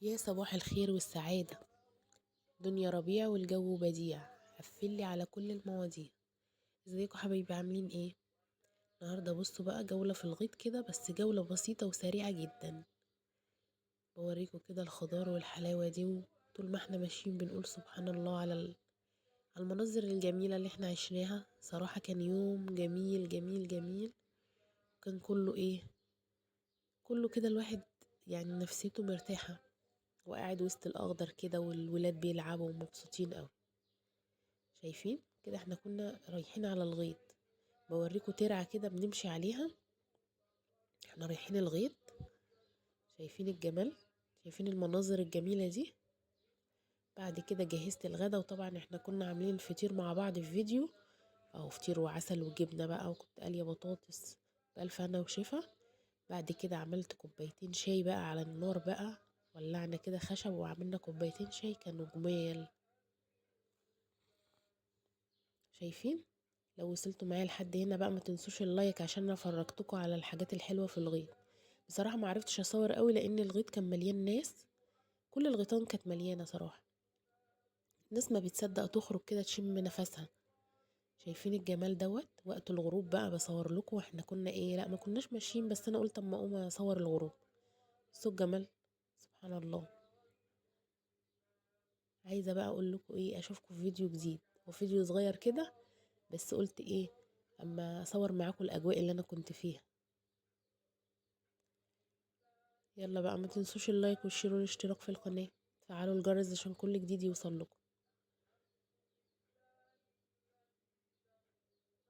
يا صباح الخير والسعادة، دنيا ربيع والجو بديع، قفلي على كل المواضيع. ازيكم حبايبي، عاملين ايه النهارده؟ بصوا بقى جولة في الغيط كده، بس جولة بسيطة وسريعة جدا. بوريكم كده الخضار والحلاوة دي، وطول ما احنا ماشيين بنقول سبحان الله على المناظر الجميلة اللي احنا عشناها. صراحة كان يوم جميل جميل جميل، كان كله ايه، كله كده الواحد يعني نفسيته مرتاحة، وقاعد وسط الأخضر كده، والولاد بيلعبوا ومبسوطين قوي. شايفين كده احنا كنا رايحين على الغيط، بوريكم ترعة كده بنمشي عليها، احنا رايحين الغيط. شايفين الجمال، شايفين المناظر الجميلة دي. بعد كده جهزت الغدا، وطبعا احنا كنا عاملين الفطير مع بعض في فيديو، او فطير وعسل وجبنة بقى، وكنت قالية بطاطس بألف هنا وشفا. بعد كده عملت كوبايتين شاي بقى على النار بقى، ولعنا كده خشب وعملنا كوبايتين شاي، كانوا جمال. شايفين؟ لو وصلتوا معايا لحد هنا بقى ما تنسوش ال like، عشان انا فرجتكم على الحاجات الحلوة في الغيط. بصراحة ما عرفتش اصور قوي لان الغيط كان مليان ناس، كل الغيطان كانت مليانة صراحة، الناس ما بتصدق تخرج كده تشم نفسها. شايفين الجمال دوت؟ وقت الغروب بقى بصور لكم، واحنا كنا ايه، لا ما كناش ماشيين، بس انا قلت اما اقوم اصور الغروب. بصوا الجمال، سبحان الله. عايزة بقى اقول لكم ايه، اشوفكم في فيديو جديد، وفيديو صغير كده، بس قلت ايه اما اصور معاكم الاجواء اللي انا كنت فيها. يلا بقى ما تنسوش ال like وال share والاشتراك في القناة، فعلوا الجرس عشان كل جديد يوصل لكم.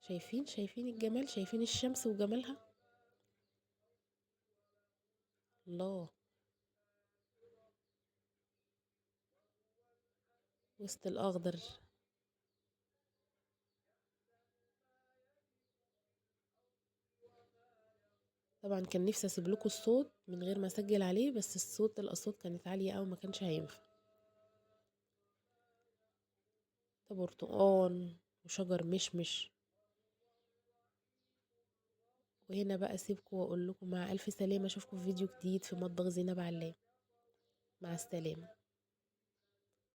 شايفين؟ شايفين الجمال؟ شايفين الشمس وجمالها؟ الله، وسط الأخضر. طبعا كان نفسي اسيب لكم الصوت من غير ما اسجل عليه، بس الاصوات كانت عالية قوي، ما كانش هينفع. ده برتقان وشجر مشمش. وهنا بقى اسيبكم واقول لكم مع الف سلامة، اشوفكم في فيديو جديد في مطبخ زينب علام. مع السلامة.